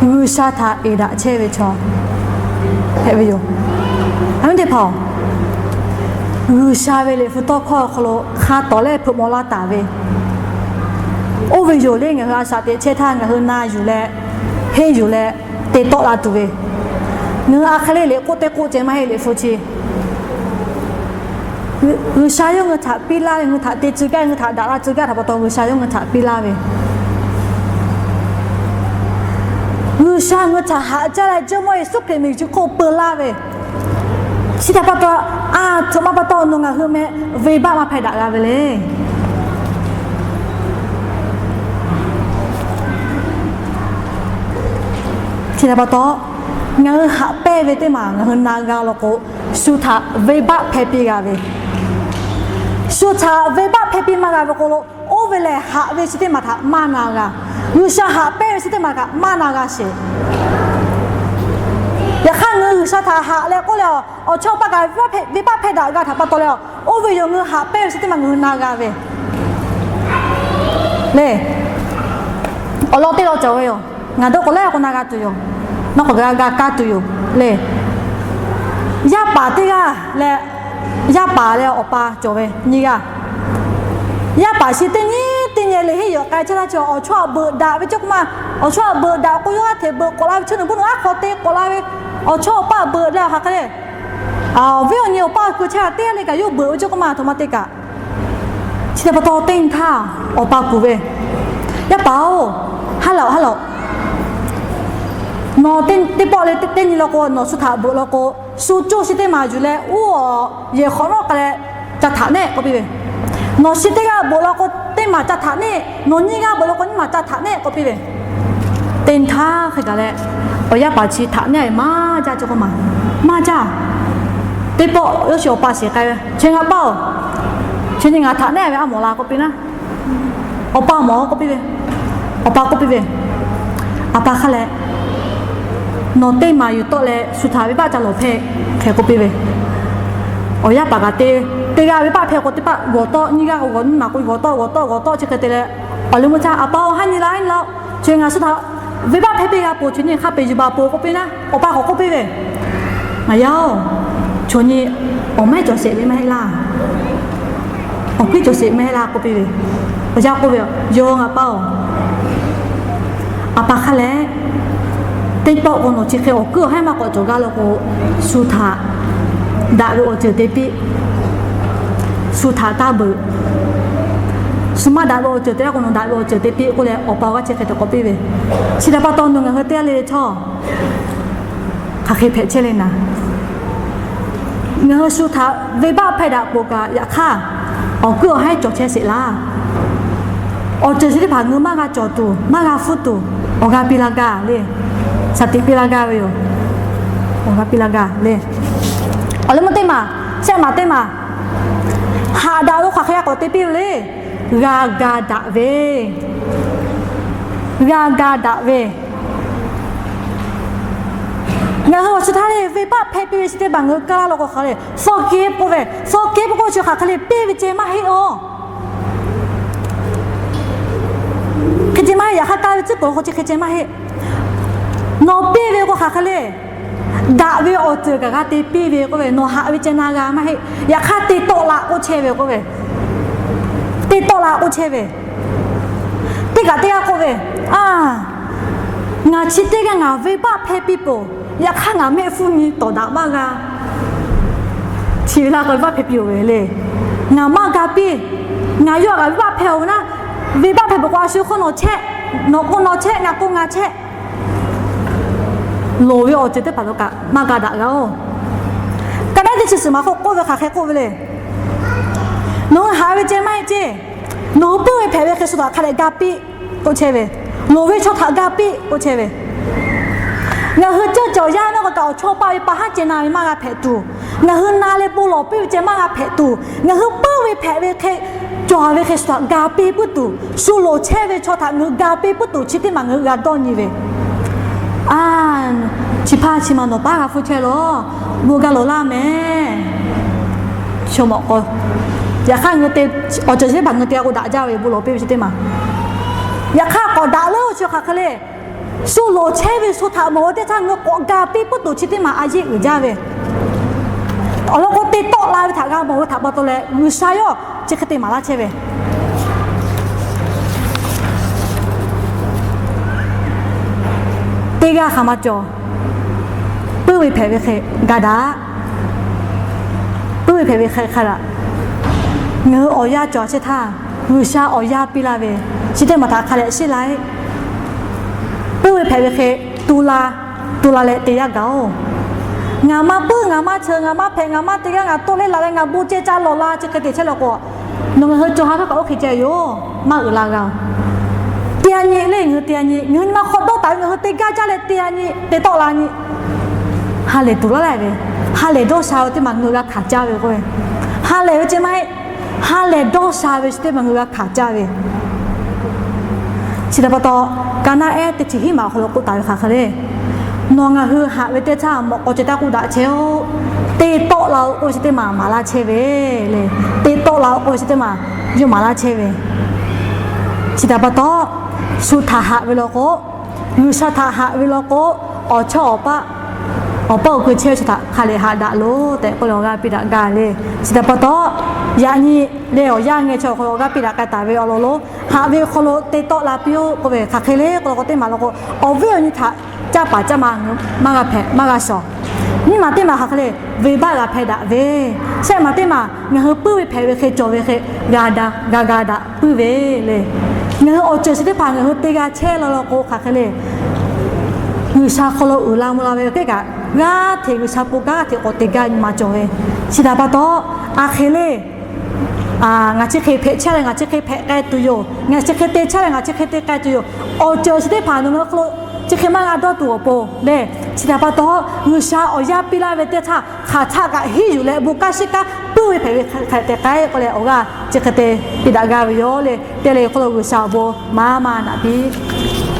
G'uiˬsha htaꞈ eˍ daꞈ chehˇ ve chaw hpehꞈ ve yoˬ. Aˬ viˉ teˇ hpaˍ-oˬ, G'uiˬsha ve liꞈ hpu tawˇ hkawˇ awˬ hk'aw lo hk'a tawˍ lehˇ hpeuꞈ maw laˇ taˍ ve, oˇ ve yoˬ le. Ngaˬ hui a shaꞈ teꞈ chehˇ htaˇ ngaˬ hui na yuˬ leh, henˇ yuˬ leh, te tawˆ la tuˬ ve, ngaˬ hui a hk'e le liꞈ k'oˆ teˇ k'oˆ ceh maˇ heˆ. Liꞈ hpu chi G'uiˬsha yawˇ ngeu htaꞈ piˇ laˇ ve, ngeu htaꞈ te tcuh gaˇ, ngeu htaꞈ daꞈ la tcuh gaˇ htaꞈ pa taw G'uiˬsha yawˇ ngeu htaꞈ piˇ laˇ ve, G'uiˬsha ngeu htaꞈ haꞈ jaˇ leh Jawˇmawˇ Yeˍsuˆ Hkriꞈ miˬguiˬ chi hk'oˆ peu laˇ ve, chi htaꞈ pa taw, a htoꞈ ma pa taw nawˬ ngaˬ hui meh venˇbaˆ maˇ hpehˇ daꞈ g'a ve le. Chi htaꞈ pa taw, ngaˬ hui haꞈ pehnˇ ve teˇ maˬ ngaˬ hui na g'a law k'o, shu htaꞈ venˇbaˆ hpehˇ piˇ g'a ve, shu htaꞈ venˇbaˆ hpehˇ piˇ maˇ g'a ve k'o lo, oˇ ve lehˬ haꞈ ve chi teˇ maˬ htaꞈ maˇ na g'a. G'uiˬsha haꞈ pehnˇ ve chi teˇ maˬ kaꞈ maˇ na g'a sheˍ. Yaꞈ hk'aˇ ngaˬ hui G'uiˬsha htaꞈ haꞈ leh k'oˆ leh, awˬ chawˇ paˆ kaꞈ venˇbaˆ hpehˇ daꞈ g'a htaꞈ pa taw leh, oˇ ve yoˬ, ngaˬ hui haꞈ pehnˇ ve chi teˇ maˬ ngaˬ hui na g'a ve le. Awˬ lawn teˇ lawn cawˬ ve yoˬ. Ngaˬ dawˇ k'o leh k'o na g'a tuˬ yoˬ. Nawˬ k'awꞈ g'a g'a kaˇ tuˬ yoˬ le. Yaˇ paˍ teˇ g'aˇ leh, yaˇ paˍ leh awˬ pa cawˬ ve nyiˇ g'aˇ. Yaˇ paˍ chi teˇ nyi teˇ nyi le henˇ yuˬ k'ai chehˇ laˇ chi, awˬ chawˇ beuꞈ daꞈ ve cawˇ k'oˆ ma. Awˬ chawˇ beuꞈ daꞈ k'o, yawˇ g'aˇ hteꞈ beuꞈ k'awꞈ la ve, chi nuˬ buˇ nuˬ aˉ hk'aw te k'awꞈ la ve, awˬ chawˇ awˬ paˆ beuꞈ leh awˬ hk'aˬ hk'e le, awˬ viˉ awˬ nyi awˬ paˇ awˬ ku chehˇ teˇ g'aˇ le kaꞈ yawˇ beuꞈ ve cawˇ k'oˆ ma, a htoꞈ ma te kaꞈ. Chi htaꞈ pa taw teˇ nyi htaˇ awˬ pa kuˬ ve, Yaˇ paˍ-oˬ, ha lawꞈ ha lawꞈ, nawˬ teˇ pawˆ leh teˇ nyi law k'o, nawˬ shu htaꞈ beuꞈ law k'o, shu coˇ shi teˇ maˬ yuˬ leh uˉ awˬ yehˬ hk'awꞈ nawˉ k'ai leh ca htaꞈ nehˆ k'oˆ piˇ ve. Nawˬ shi teˇ g'aˇ beuꞈ law k'o, teˇ maˬ ca htaꞈ nehˆ. Nawˬ nyiˇ g'aˇ beuꞈ law k'o, nyiˇ maˬ ca htaꞈ nehˆ k'oˆ piˇ ve. Teˇ nyi htaˇ hk'e gaˬ leh, awˬ yaˇ paˍ chi htaꞈ nehˆ ve maˇ jaˇ cawˇ k'oˆ ma. Maˇ jaˇ. Teˇ pawˆ yawˇ chi awˬ pa shiˍ k'ai ve, Chi ngaˬ paˇ-oˬ, chi nyi ngaˬ htaꞈ nehˆ ve a mawˬ la k'oˆ piˇ naˉ. Awˬ pa mawˬ k'oˆ piˇ ve. Awˬ pa k'oˆ piˇ ve, A pa hk'a leh, nawˬ teˇ maˬ yuˬ tawˆ leh shu htaꞈ venˇbaˆ ca lawˬ hpehˇ hk'e k'oˆ piˇ ve. Awˬ yaˇ paˍ kaꞈ te, teˇ g'aˇ venˇbaˆ hpehˇ k'o teˇ paˆ g'awˬ tawˆ, nyiˇ g'aˇ k'o g'awˬ nyiˇ maˬ k'o g'awˬ tawˆ g'awˬ tawˆ g'awˬ tawˆ chi hk'e te leh, awˬ leh meuˇ htaˇ, A pa-oˬ, ha nyi la ha nyi la-oˬ, chi ngaˬ shu htaꞈ venˇbaˆ hpehˇ piˇ g'a peuˬ, chi nyi hk'a peu-eˬ yuˬ baˬ peuˬ k'oˆ piˇ naˉ. Awˬ pa k'awꞈ k'oˆ piˇ ve, Ngaˬ yaˇ-oˬ, chaw nyi awˬ mehˉ cawˬ sheˍ ve maˇ heˆ laˇ. Awˬ kuiˉ cawˬ sheˍ mehˆ laˇ k'oˆ piˇ ve. Awˬ yanˇ k'oˆ ve, Yawˇ ngaˬ paˇ-oˬ, a pa hk'a leh, teˇ pawˆ k'o nawˬ chi hk'e awˬ kuiˉ awˬ haiˉ maˇ k'awꞈ cawˬ gaˇ la k'o, shu htaꞈ daꞈ ve awˬ ceuˬ te piˇ. Shu htaꞈ taˇ beuꞈ. Shu maˇ daꞈ ve awˬ ceuˬ te laˇ k'o, nawˬ daꞈ ve awˬ ceuˬ te piˇ k'oˆ leh, awˬ pa awˬ g'aˇ chi hk'e te k'awꞈ piˇ ve. Chi htaꞈ pa taw nawˬ ngaˬ hui teˇ g'aˇ le le htawˇ, hk'aˬ hk'e hpehꞈ chehˇ le naˍ. Ngaˬ hui shu htaꞈ venˇbaˆ hpehˇ daꞈ peuˬ kaꞈ, yaꞈ hk'aˇ awˬ kuiˉ awˬ haiˉ cawˬ chehˇ sheˍ laˇ. Awˬ ceuˬ chi teˇ hpaˍ ngaˬ hui maˇ g'a cawˬ tuˬ, maˇ g'a hpfuhˇ tuˬ, awˬ g'aˇ piˇ laˇ gaˇ le. Shaˍ tiꞈ piˇ laˇ gaˇ ve yoˬ. Awˬ g'aˇ piˇ laˇ gaˇ le. Awˬ leh meuˇ teˇ maˬ, shehˆ maˬ teˇ maˬ, haꞈ daꞈ ve hk'aˬ hk'e g'a k'awꞈ te piˇ ve le. G'a ga daꞈ ve, g'a ga daꞈ ve. Ngaˬ hui awˬ shu htaˇ le venˇbaˆ hpehˇ piˇ ve chi teˇ hpaˍ ngaˬ hui kaˇ laˇ law k'o hk'aˬ hk'e le, forgive k'oˆ ve, forgive k'oˆ chi hk'aˬ hk'e le, piˇ ve ceh maˇ heˆ-oˬ. Hk'e ceh maˇ heˆ. Yaꞈ hk'aˇ kaˇ ve tcuhˉ kuiˬ k'o chi hk'e ceh maˇ heˆ. Nawˬ piˇ ve k'o hk'aˬ hk'e le, daꞈ ve awˬ ceuˬ kaꞈ g'a te piˇ ve k'oˆ ve, nawˬ haꞈ ve ceh na g'a maˇ heˆ. Yaꞈ hk'aˇ te tawˆ la k'oˆ chehˇ ve k'oˆ ve, te tawˆ la k'oˆ chehˇ ve. Teˇ kaꞈ teˇ g'aˇ k'oˆ ve, a, ngaˬ chi teˇ g'aˇ ngaˬ venˇbaˆ hpehˇ piˇ peuˬ. Yaꞈ hk'aˇ ngaˬ mehˆ hpfuhˇ nyi tawˍ daꞈ maˇ g'a. Chi ve laˇ k'o venˇbaˆ hpehˇ piˇ-oˬ ve le. Ngaˬ maˇ ga piˇ. Ngaˬ yawˇ kaꞈ venˇbaˆ hpehˇ-oˬ ve naˉ, venˇbaˆ hpehˇ peuˬ k'o a shu hk'oˆ nawˬ chehˇ, nawˬ k'o nawˬ chehˇ, ngaˬ k'o ngaˬ chehˇ. Loˍ ve awˬ ceuˬ teˇ hpaˍ lo kaꞈ maˇ ga daꞈ g'a-oˬ. Ka naˉ teˇ chi suhˍ maˍ hk'oˆ k'oˆ ve hk'aˬ hk'e k'oˆ ve le. Nawˬ hui haꞈ ve ceh maˇ heˆ ceˇ. Nawˬ hui puiˉ ve hpehꞈ ve hk'e shu htaꞈ hk'a dehꞈ ga piˇ k'oˆ chehˇ ve. Loˍ ve chaw htaꞈ ga piˇ k'oˆ chehˇ ve. Ngaˬ hui ceuˇ cawˬ yaˇ maˇ k'o kaꞈ awˬ chawˇ paˆ ve pa haˉ ceh na ve maˇ g'a hpehꞈ tuˬ, ngaˬ hui na leh bon lawˬ piˇ ve ceh maˇ g'a hpehꞈ tuˬ, ngaˬ hui puiˉ ve hpehꞈ ve hk'e, cawˬ ve hk'e shu htaꞈ ga piˇ puiˉ tuˬ, shu loˍ chehˇ ve chaw htaꞈ ngaˬ hui ga piˇ puiˉ tuˬ chi teˇ maˬ ngaˬ hui g'a dawˇ nyi ve. A, chi hpaˇ chi ma nawˬ paˉ g'a hpfuhˇ chehˇ lawˬ. Bon ga lawˬ laˇ mehˍ. Chaw mawꞈ k'o, yaꞈ hk'aˇ ngaˬ hui te, awˬ ceuˬ chi teˇ hpaˍ ngaˬ hui te g'a k'o daꞈ jaˇ ve yoˬ, bon lawˬ piˇ ve chi teˇ maˬ. Yaꞈ hk'aˇ k'awꞈ daꞈ leuˉ chi hk'aˬ hk'e le. Shu loˍ chehˇ ve shu htaꞈ mawˬ ve teˇ htaˇ ngaˬ hui k'awꞈ ga piˇ puiˉ tuˬ chi teˇ maˬ a yeˆ uiˍ jaˇ ve. Awˬ lawn k'o, te tawˆ la ve htaꞈ g'a mawˬ ve htaꞈ pa taw leh G'uiˬsha yawˇ chi hk'e te maˍ laˇ chehˇ ve. Teˇ g'aˇ hk'aˬ ma cawˬ, puiˉ ve hpehꞈ ve hk'e ga daꞈ. Puiˉ ve hpehꞈ ve hk'e hk'a daꞈ. Ngaˬ hui awˬ yanˇ cawˬ chehˇ htaˇ, G'uiˬsha awˬ yanˇ piˇ laˇ ve, chi teˇ maˬ htaꞈ hk'a dehꞈ sheˆ laˇ-eˬ. Puiˉ ve hpehꞈ ve hk'e tu la, tu la leh te yaˇ gaˬ-oˬ. Ngaˬ maˇ puiˉ, ngaˬ maˇ cheuˬ, ngaˬ maˇ hpehꞈ, ngaˬ maˇ te gaˇ, ngaˬ to leh laˬ leh ngaˬ bon ceh ca lawˬ la chi hk'e te chehˇ law k'o, nawˬ ngaˬ hui cawˬ ha htaˇ kaꞈ oˇ hk'e ceh yoˬ, maˇ uiˍ la g'a-oˬ. Te-a nyi le, ngaˬ hui te-a nyi, ngaˬ hui nyi ma hk'aw dawˇ taˍ ve ngaˬ hui te gaˇ jaˇ leh te-a nyi, te tawˆ la nyi. Ha lehˬ tuˬ laˇ leh ve, ha lehˬ dawˇ sha ve teˇ maˬ ngaˬ hui g'a hkanˍ caˇ ve k'oˆ ve, ha lehˬ ve ceh maˇ heˆ, ha lehˬ dawˇ sha ve chi teˇ maˬ ngaˬ hui g'a hkanˍ caˇ ve. Chi htaꞈ pa taw, ka naˉ ehˉ teˇ chi hiˉ maˬ awˬ hk'aw lo k'oˆ taˍ ve hk'aˬ hk'e le. Nawˬ ngaˬ hui haꞈ ve teˇ htaˇ mawꞈ k'aw ceh taˇ k'oˆ daꞈ chehˇ-oˆ. Te tawˆ la-o k'oˆ ve chi teˇ maˬ maˍ laˇ chehˇ ve le. Te tawˆ la-o k'oˆ ve chi teˇ maˬ yawˇ maˍ laˇ chehˇ ve. Chi htaꞈ pa taw, shu htaꞈ haꞈ ve law k'o, G'uiˬsha htaꞈ haꞈ ve law k'o, awˬ chawˇ awˬ paˆ, awˬ paˆ awˬ ku chehˇ ve chaw htaꞈ hk'a lehˬ haꞈ daꞈ loˬ tehꞈ k'oˆ leh awˬ g'aˇ piˇ daꞈ gaˇ le. Chi htaꞈ pa taw, yaꞈ nyi leh awˬ yanˇ ngeh chaw awˬ hk'aw lo awˬ g'aˇ piˇ daꞈ k'ai taˍ ve awˬ lawn lo, haꞈ ve hk'aw lo te tawˆ la piˇ-oˆ k'oˆ ve hk'aˬ hk'e le k'oˆ law k'o, teˇ maˬ law k'o, awˬ viˉ awˬ nyi htaꞈ caˇ paˍ caˇ ma maˇ g'a hpehꞈ maˇ g'a shawˍ. Nyiˇ maˬ teˇ maˬ hk'aˬ hk'e le, venˇbaˆ g'a hpehˇ daꞈ ve. Shehˆ maˬ teˇ maˬ ngaˬ hui puiˉ ve hpehꞈ ve hk'e cawˬ ve hk'e g'a daꞈ g'a ga daꞈ puiˉ ve le. Ngaˬ hui awˬ ceuˬ chi teˇ hpaˍ ngaˬ hui te g'a chehˇ law law k'o hk'aˬ hk'e le, G'uiˬsha hk'aw lo uiˍ la mvuh la ve teˇ kaꞈ, g'aˇ hteꞈ G'uiˬsha pon kaꞈ g'aˇ hteꞈ k'awꞈ te gaˇ nyi ma cawˬ ve. Chi htaꞈ pa taw, a hk'e le, ngaˬ chi hk'e hpehꞈ chehˇ leh ngaˬ chi hk'e hpehꞈ k'ai tuˬ yoˬ, ngaˬ chi hk'e te chehˇ leh ngaˬ chi hk'e te k'ai tuˬ yoˬ. Awˬ ceuˬ chi teˇ hpaˍ nawˬ ngaˬ hui hk'aw lo chi hk'e maˇ g'a dawˇ tuˬ awˬ pon le. Chi htaꞈ pa taw, G'uiˬsha awˬ yanˇ piˇ laˇ ve teˇ htaˇ hk'aˬ htaˆ kaꞈ hiˉ yuˬ leh bon kanˉ shiˉ kanˉ puiˉ ve hpehꞈ ve hk'e te k'ai k'oˆ leh awˬ g'aˇ chi hk'e te piˇ daꞈ gaˇ ve yoˬ le. Te leh hk'aw lo G'uiˬsha awˬ bon maˇ maˇ naꞈ piˇ